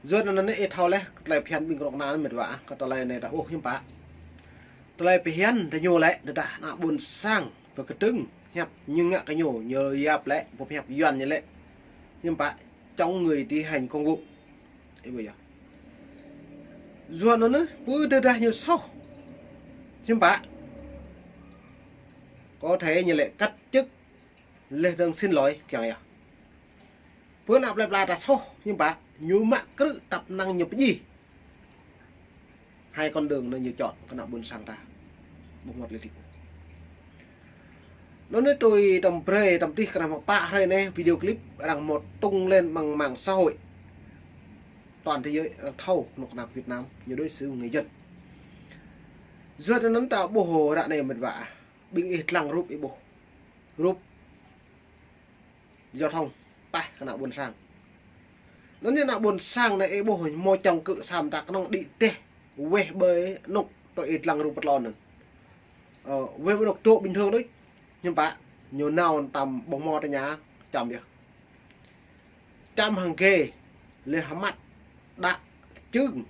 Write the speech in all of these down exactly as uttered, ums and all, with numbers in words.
Yua anŭn anai ih thâo laih, tơlơi phiăn ƀing kơnuk kơna mĕt wa, kơ tơlơi anai ta ƀuh hiư̆m pă. Tơlơi phiăn ta ñu lĕ, tơdah ană ƀôn sang pơkơdơ̆ng hiăp ñu ngă kơ ñu, ñu yap lĕ, ƀuh hiăp Yuan ñu lĕ. Hiư̆m pă, chống người thi hành công vụ. Ih ƀuh yơh. Yua anŭn anai, pơ tơdah ñu soh. Hiư̆m pă. Có thể ñu lĕ cách chức, laih dơ̆ng xin lỗi, kiăng yơh. Pơ ană plơi pla ta soh, hiư̆m pă, ñu mă krư̆ tăp năng ñu pơjing. Hai con đường anai ñu chọn kơ ană ƀôn sang ta. Ƀuh mơ̆t lĕ tĭp. Anŭn anai tui tơm brơi, tơm tih kơ ană mơ̆ pă hrơi anai video clip arăng mơ̆ tung lên ƀăng mạng xã hội. Toàn thế giới arăng thâo kơnuk kơna Việt Nam ñu đối xử người dân. Yua anŭn ta ƀuh ră anai mĕt wa. Ƀing ih lăng rup ih ƀuh. Rup giao thông, taih kơ ană ƀôn sang. Anŭn anai ană ƀôn sang anai ih ƀuh mơ̆ čang kơ sa mơta kơnơ̆ng đĭ tĕh weh ƀơi anŭk tui ih lăng rup pơtlon anŭn. Ơ, weh ƀơi anŭk tŏ bình thường đôč. Hiư̆m pă, ñu nao tăm ƀuh mơ̆ tơña, čăm yơh. Čăm hăng ghê, laih hơmăt, đă, čưng,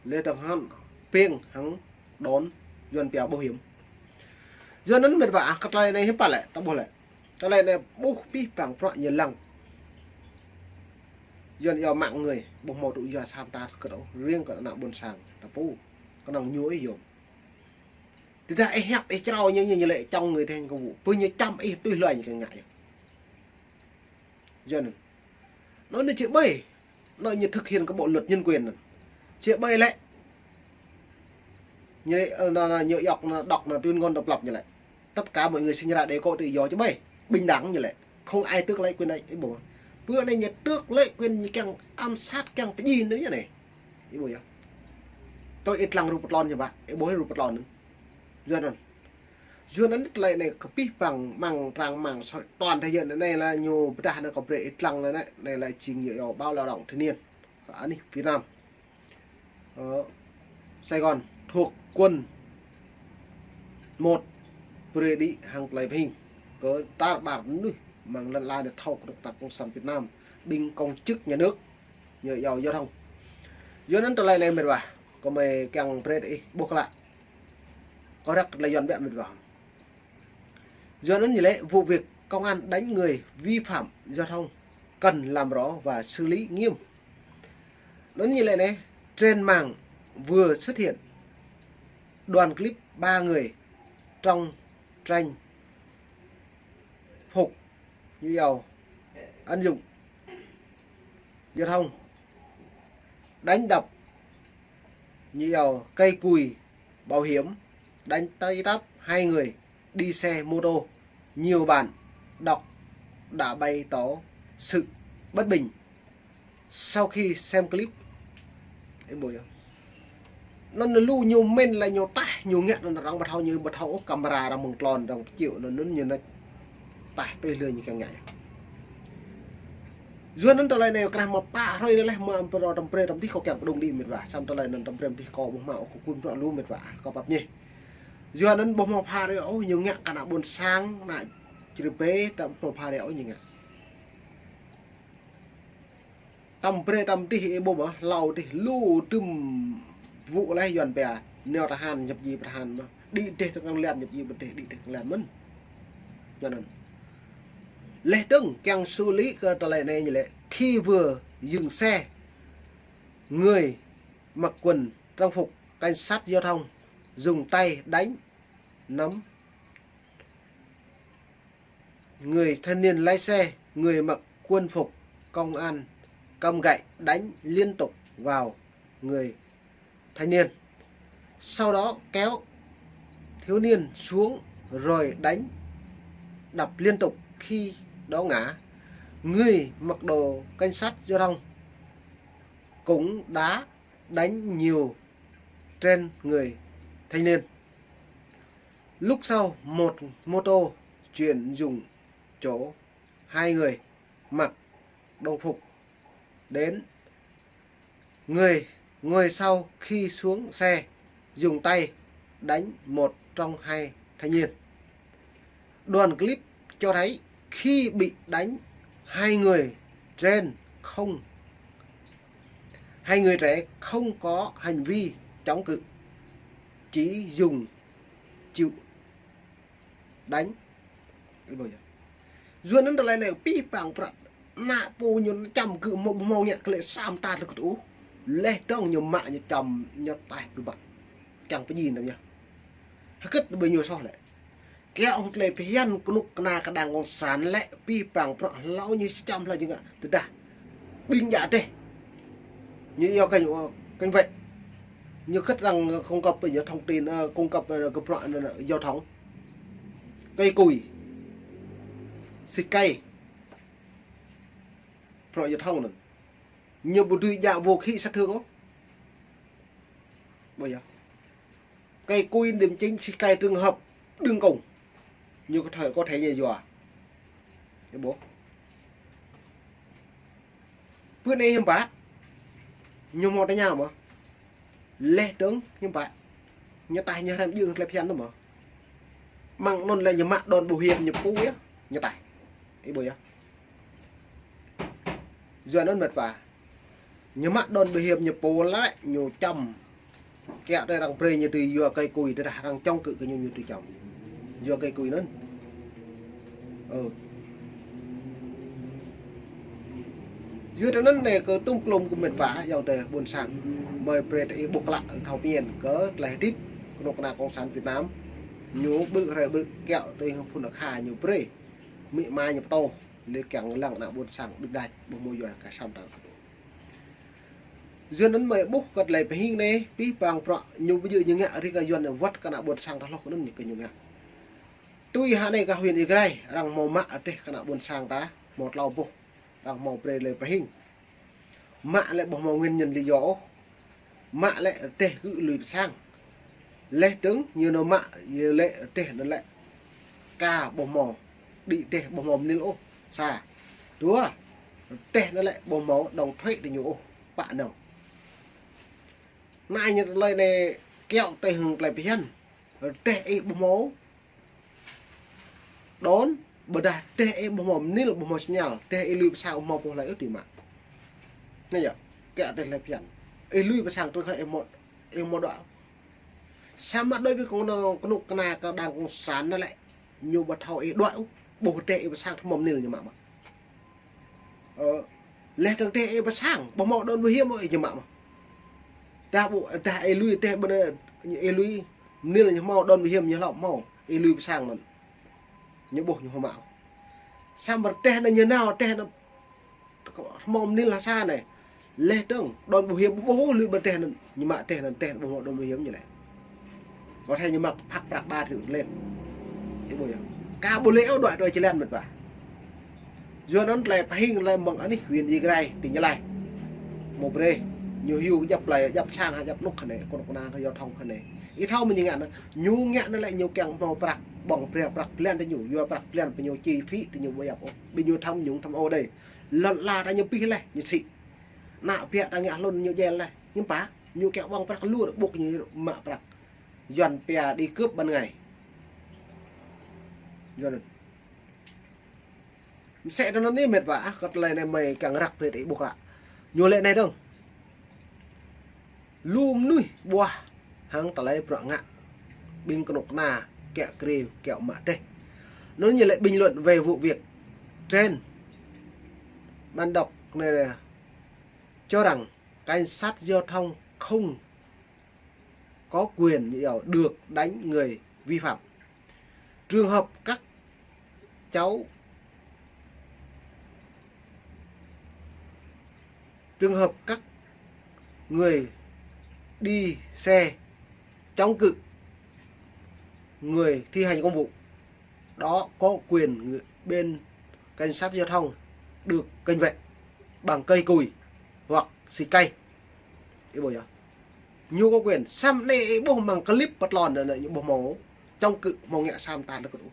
laih tơ̆ng hăng, ping hăng đon, Yuan pia bảo hiểm. Yua anŭn mĕt wa, kơ tơlơi anai hiư̆m pă lĕ, ta ƀuh lĕ. Tơlơi anai ƀuh pih păng prăk ñu lăng. Yuan yua mạng người, ƀuh mơ̆ tŭ yua sa mơta kơ tŏ, riêng kơ ană ƀôn sang, ta pô, kơnơ̆ng ñu ih yôm. Tơdah ih hiăp ih črâo ñu, ñu lĕ chống người thi hành công vụ. Pơ ñu čăm ih tui hluai ñu kiăng ngă yơh. Yua anŭn. Anŭn anai či ƀai. Anŭn ñu thực hiện kơ bộ luật nhân quyền anŭn. Či ƀai lĕ. Ñu lĕ, ơ, anŭn, anŭn, ñu yŏk, anŭn đŏk, anŭn tuyên ngôn độc lập ñu lĕ. Tất cả mọi người sinh ra để có tự do či ƀai. Bình đẳng ñu lĕ. Không ai tước lấy quyền đấy, ih ƀuh. Pơ anai ñu tước lấy quyền ñu kiăng ám sát, kiăng pơjing anŭn yơh anai. Ih ƀuh yơh. Tui ih lăng rup pơtlon yơh ƀă. Ih ƀuh rup pơtlon anŭn. Yua anŭn. Yua anŭn tơlơi anai kơ pih păng mơ̆ng trang mạng xã hội toàn thế giới anai lĕ ñu pơdah anai kơ brơi ih lăng anai, anai lĕ jing yua báo lao động thanh niên. Kơ anih Việt Nam. Ơ, Sài Gòn thuộc quân một brơi đĭ hăng tơlơi pơhing. Kơ tar ƀar mơnuih mơ̆ng lŏn ala anai thâo kơnuk kơna cộng sản Việt Nam, ƀing công chức nhà nước. Ñu yua giao thông. Yua anŭn tơlơi anai mĕt wa. Kơ mơi kiăng brơi ih ƀuh klă. Kơ răk tơlơi Yuan ƀiă mĕt wa. Yua anŭn ñu lĕ vụ việc công an đánh người vi phạm giao thông cần làm rõ và xử lý nghiêm. Anŭn ñu lĕ anai, trên mạng vừa xuất hiện đoạn clip ba người trong trang phục ñu yua ăn dụng giao thông đánh đập, ñu yua cây cùi bảo hiểm, đánh tới tấp hai người đi xe mô tô. Nhiều bạn đọc đã bày tỏ sự bất bình sau khi xem clip. Ih ƀuh yơh. Anŭn lu ñu mĭn lĕ ñu taih, ñu ngă anŭn arăng ƀu thâo, ñu ƀu thâo ôh camera arăng mơ̆ng tlôn arăng pơčioh anŭn, anŭn ñu anai taih tui hluai ñu kiăng ngă. Yua anŭn tơlơi anai krah mơ̆ pă hrơi anai laih mơ̆ amprô tơm brơi tơm tih kâo kiăng pơdŏng đĭ mĕt wa. Samơ̆ tơlơi anŭn tơm brơi tơm tih kâo ƀuh mă ôh kơ kun prăk lu mĕt wa. Kâo pap ñe. Yua anŭn ƀuh mơ̆ pha rơi ôh ñu ngă kơ ană ƀôn sang, ană čri pê, tơm ƀuh mơ̆ pha rơi ôh ñu ngă. Tơm brơi tơm tih ih ƀuh mơ̆, hlâo tih lu tơm vụ laih Yuan pia. Nao tơhan, nhập gì tơhan mơ̆. Đĭ tih tơkăng lian, nhập gì ƀơi tih, đĭ tih tơkăng lian mơ̆n. Yua anŭn. Laih dơ̆ng, kiăng xử lý kơ tơlơi anai ñu lĕ. Khi vừa dừng xe, người mặc quần trang phục cảnh sát giao thông dùng tay đánh nắm người thanh niên lái xe, người mặc quân phục công an, cầm gậy đánh liên tục vào người thanh niên. Sau đó kéo thiếu niên xuống rồi đánh đập liên tục khi đó ngã. Người mặc đồ cảnh sát giao thông cũng đã đánh nhiều trên người thanh niên. Lúc sau, một mô tô chuyển dụng chỗ hai người mặc đồng phục đến. Người ngồi sau khi xuống xe dùng tay đánh một trong hai thanh niên. Đoạn clip cho thấy khi bị đánh, hai người trên không Hai người trẻ không có hành vi chống cự, chỉ dùng chịu đánh. Yua anŭn tơlơi anai pih pang prăk ană pô ñu čăm kơ mơ̆ ƀu hmâo ngă kơ lĕ sa mơta tơlơi kơtŭ. Leh dơ̆ng ñu mă ñu čăm ñu taih pơbă. Kiăng pơjing đăm yơh. Hơget ƀơi ñu soh lĕ. Kiăng hăng tơlơi phiăn kơnuk kơna kơ đảng cộng sản lĕ pih pang prăk hlâo ñu čăm hlâo ñu ngă tơdah ƀing djă dêh. Ñu yua kơ ñu, kơ ñu wĕ. Ñu kơt arăng cung cấp ñu thông tin, ơ, cung cấp, ơ, kơ prăk, ơ, ơ, giao thông. Cây cối. Xịt cây. Prăk giao thông anŭn. Ñu ƀu dưi djă vũ khí sát thương ôh. Ƀu yơh. Cây cối điểm chính, xịt cây trường hợp đường cùng. Ñu có thể, có thể ñu yua. Ơ ƀuh. Bơ anai hiư̆m pă. Ñu hmâo tơña mơ̆. Leh dơ̆ng hiư̆m pă. Ñu taih ñu hrăm jơ̆ng tơlơi phiăn anŭn mơ̆. Mơ̆ng anŭn lĕ ñu mă đòn bảo hiểm ñu pô yơh. Ñu taih. Ơ ƀuh yơh. Yua anŭn mĕt wa. Ñu mă đòn bảo hiểm ñu pô lĕ ñu čăm. Kiăng tơlơi arăng brơi ñu tui yua cây cối tơdah arăng chống cự kơ ñu ñu tui čăm. Yua cây cối anŭn. Ơ. Yua tui anŭn anai kơ tŭm klôm kơ mĕt wa ayŏng adơi ƀôn sang. Mơi brơi tơ ih ƀuh klă thâo pơmĭn kơ tơlơi hơdip kơnuk kơna cộng sản Việt Nam. Ñu ƀrư̆ hrơi ƀrư̆ kiăng tui hăng phŭn akha ñu brơi. Mĭ ma ñu pơtô. Lĕ kiăng lăng ană ƀôn sang ƀing đač ƀu hmâo yua kơ sa mơta tơlơi kơtŭ. Yua anŭn mơi ƀuh kơ tơlơi pơhing anai, pih pang prăk ñu ƀu djơ̆ ñu ngă rĭ kơ Yuan wơ̆t kơ ană ƀôn sang ta hloh kơ anŭn ñu kơ ñu ngă. Tui hă anai kơ huyện Ia Grai, arăng hmâo mă rơdêh kơ ană ƀôn sang ta, hmâo tlâo boh, arăng hmâo brơi tơlơi pơhing. Mă lĕ ƀu hmâo nguyên nhân lý do ôh. Mă lĕ rơdêh gơ̆ lui pơ sang. Leh dơ̆ng ñu nao mă, yua lĕ rơdêh anŭn lĕ ka ƀu hmâo, đĭ rơdêh ƀu hmâo mơnil ôh. Sa. Dua, rơdêh anŭn lĕ ƀu hmâo đóng thuế tơ ñu ôh. Pă nao. Anai ñu tơlơi anai kiăng tui hăng tơlơi phiăn. Rơdêh ih ƀu hmâo đón, ƀôdah rơdêh ih ƀu hmâo mơnil, ƀu hmâo signal, rơdêh ih lui pơ sang ƀu hmâo pô hlơi ôh tui mă. Anai yơh, kiăng tui tơlơi phiăn. Ih lui pơ sang truh hơi ih hmâo, ih hmâo đuaĭ. Samơ̆ đối với kơnuk kơna kơ đảng cộng sản anŭn lĕ, ñu ƀu thâo ih đuaĭ ôh, ƀuh rơdêh ih pơ sang truh hmâo mơnil ñu mă mơ̆. Ơ, leh dơ̆ng rơdêh ih pơ sang, ƀu hmâo đón bảo hiểm ôh, ih ñu mă mơ̆. Tơdah ƀu, tơdah ih lui rơdêh ƀu, ih lui mơnil ñu hmâo đón bảo hiểm ñu hlâo hmâo, ih lui pơ sang anŭn. Ñu ƀuh ñu hmâo mă. Samơ̆ rơdêh anai ñu nao, rơdêh anai hmâo mơnil ha sa anai. Leh dơ̆ng, đón bảo hiểm ƀu ƀuh ôh lui ƀơi rơdêh anŭn, ñu mă rơdêh anŭn, rơdêh ƀu hmâo đón bảo hiểm ñu lĕ. Có thể ñu mă phak prăk ba triệu lên. Ih ƀuh yơh. Ka ƀu lĕ ôh đuaĭ đuaĭ jơlan mĕt wa. Yua anŭn tơlơi pơhing tơlơi mơ̆ng anih huyện Ia Grai, tỉnh Gia Lai. Hmâo brơi. Ñu hyu kơ djăp plơi, djăp sang, djăp anŭk hơnai, kơnuk kơna kơ giao thông hơnai. Ih thâo mơ̆ ñu ngă anŭn. Ñu ngă anŭn lĕ ñu kiăng hmâo prăk, ƀơ̆ng brơi prăk blan tơ ñu, yua prăk blan pơ ñu chi phí tơ ñu ƀu djăp ôh. Ƀing ñu tham nhũng tham ô đơi. Lŏn ala ta ñu pih leh, ñu sĭ. Ană ƀiă ta ngă hlŭn ñu djel leh. Hiư̆m pă, ñu kiăng ƀơ̆ng prăk lu ƀuh ñu mă prăk. Yuan pia đi cướp ban ngày. Yuan. Mơsĕ tui anŭn anai mĕt wa, ah, kơ tơlơi anai mơi kiăng răk brơi tơ ih ƀuh kơ. Ñu lĕ anai dơ̆ng. Lu mơnuih ƀuah hăng tơlơi bruă ngă. Ƀing kơnuk kơna kiăng kriu, kiăng mă rơdêh. Anŭn ñu lĕ bình luận về vụ việc trên. Bạn đọc này cho rằng cảnh sát giao thông không có quyền, được đánh người vi phạm. Trường hợp các cháu, trường hợp các người đi xe chống cự người thi hành công vụ, đó có quyền người, bên cảnh sát giao thông được cảnh vệ bằng cây cùi hoặc xịt cây. Ih ƀuh yơh. Ñu có quyền. Samơ̆ anai ih ƀuh mơ̆ng clip pơtlon anŭn ñu ƀuh hmâo chống cự, hmâo ngă sa mơta tơlơi kơtŭ.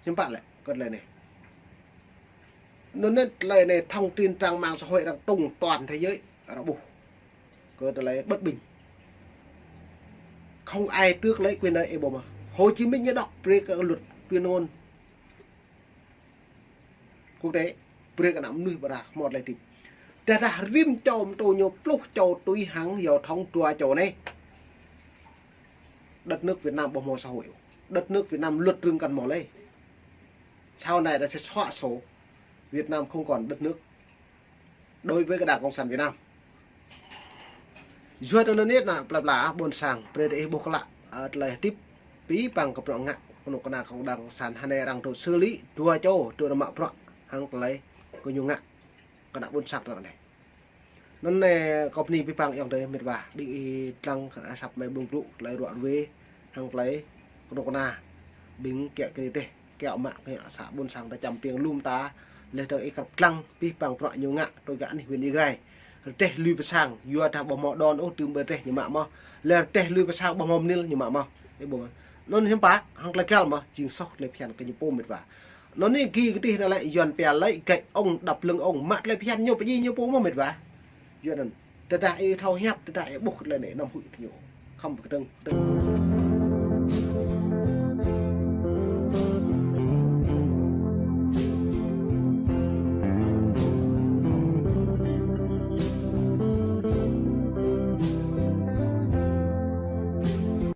Hiư̆m pă lĕ, kơ tơlơi anai. Anŭn anai tơlơi anai thông tin trang mạng xã hội arăng tung toàn thế giới, arăng ƀuh. Kơ tơlơi bất bình. Không ai tước lấy quyền đấy, ih ƀuh mơ̆. Hồ Chí Minh ñu đŏk brơi kơ luật tuyên ngôn quốc tế, brơi kơ ană mơnuih ƀơđa hmâo tơlơi hơdip. Tơdah rĭm čô mơtô ñu pluh čô tui hăng giao thông dua čô anai, đất nước Việt Nam ƀu hmâo xã hội. Đất nước Việt Nam luật rừng kăn hmâo lơi. Sau này ta sẽ xóa sổ. Việt Nam không còn đất nước đối với cái Đảng Cộng sản Việt Nam. Yua tơ anŭn yơh ană plơi pla ƀôn sang, brơi tơ ih ƀuh klă, ơ, tơlơi hơdip abih bang kơ bruă ngă, kơnuk kơna kơ Đảng Cộng sản hơnai arăng dŏ xử lý dua čô, dua rơmă bruă, hăng tơlơi kơ ñu ngă, kơ ană ƀôn sang tơ anai. Anŭn anai kâo bơni abih bang ayŏng adơi mĕt wa, ƀing ih lăng kơ asăp mơi ƀơ̆ng blŭ, tơlơi ruă ruê, hăng tơlơi kơnuk kơna, ƀing kiaŏ kơ rơdêh, kiaŏ mă, kiaŏ să ƀôn sang ta čăm piêng lŏm ta, leh dơ̆ng ih kăp lăng, abih bang bruă ñu ngă, tui gah anih huyện Ia Grai. Rơdêh lui pơ sang, yua dah ƀu hmâo đon ôh, tơm ƀơi rơdêh ñu mă mơ̆n. Leh rơdêh lui pơ sang ƀu hmâo mơnil ñu mă mơ̆n. Ih ƀuh mơ̆n. Anŭn hiư̆m pă, hăng tơlơi găl mơ̆n, jing soh tơlơi phiăn kơ ñu pô mĕt wa. Anŭn anai gih kơdih anai lĕ Yuan pia lĕ gạch ông đập lưng ông, mă tơlơi phiăn ñu pơdjai ñu pô mơ̆n mĕt wa. Yuan anŭn. Tơdah ih thâo hiăp, tơdah ih ƀuh tơlơi anai, anăm huĭ tơ ñu. Khŏm pơkơdơ̆ng, kơdơ̆ng.